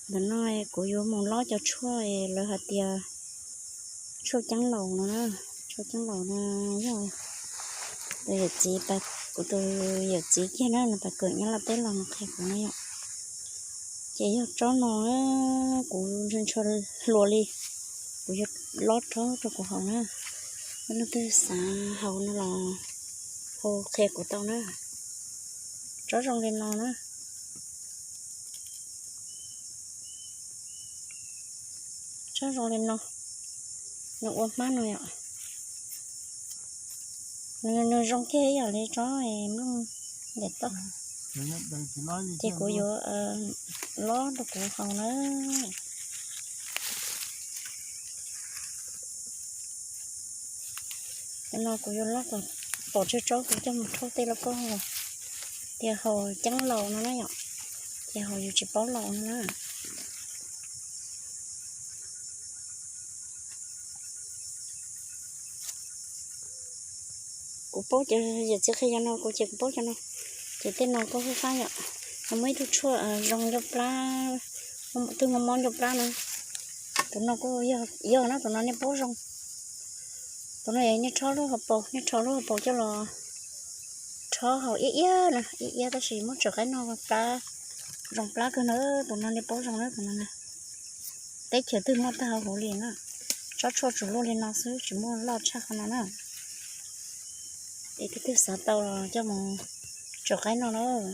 Ntawm no kuv yuav mus lob cov tshuaj lawv hais tias tshuaj ceeb laus no na. Tshuaj ceeb laus no yog tus yawm txiv, tus yawm txiv kiag na, nws pais kawm nyob Los Tsuas los nws qhia kuv no yom. Ces yog tsob no, kuv ntshaw ntshaw hluas li, kuv yuav lob rhaub rau kuv haus na. Leej twg xav haus no los hu qhia kuv tau na. Tsob zoo li no na. Tsob zoo li no, nws ua hmab no yom. Nws zoo kiag ib yam li tsob nplooj ntam toj. Ces kuv yuav lob rau kuv haus na. Cov no kuv yuav lob kom pom tsawg tsob kuv coj mus rhaub tej lauj kaub, tias haus ceeb laus no na yom. Ces haus yus tsis paub laus no na. Kuv paub cov yawm txiv qhia cov no, kuv ces kuv paub cov no. Ces tej no kuj fab fab yom. Nws muaj ib tug tshuaj zoo ncauj plab, twb mob mob ncauj plab na. Tus no kuj yog na, tus no nej paub zoo. Tus no nej rhaub lub hauv paus, nej rhaub lub hauv paus coj los rhaub haus iab iab na, iab iab tab sis muab tso qaib noj plab, zoo plab kawg na. Tus no nej paub zoo na, tus no na. Teb chaws twg muaj tag huv li na. Tsob tshuaj tsuas luaj li no xwb, tsis muaj loj tshaj qhov no na. Es tus twg xav tau los coj mus tso qaib noj lauj.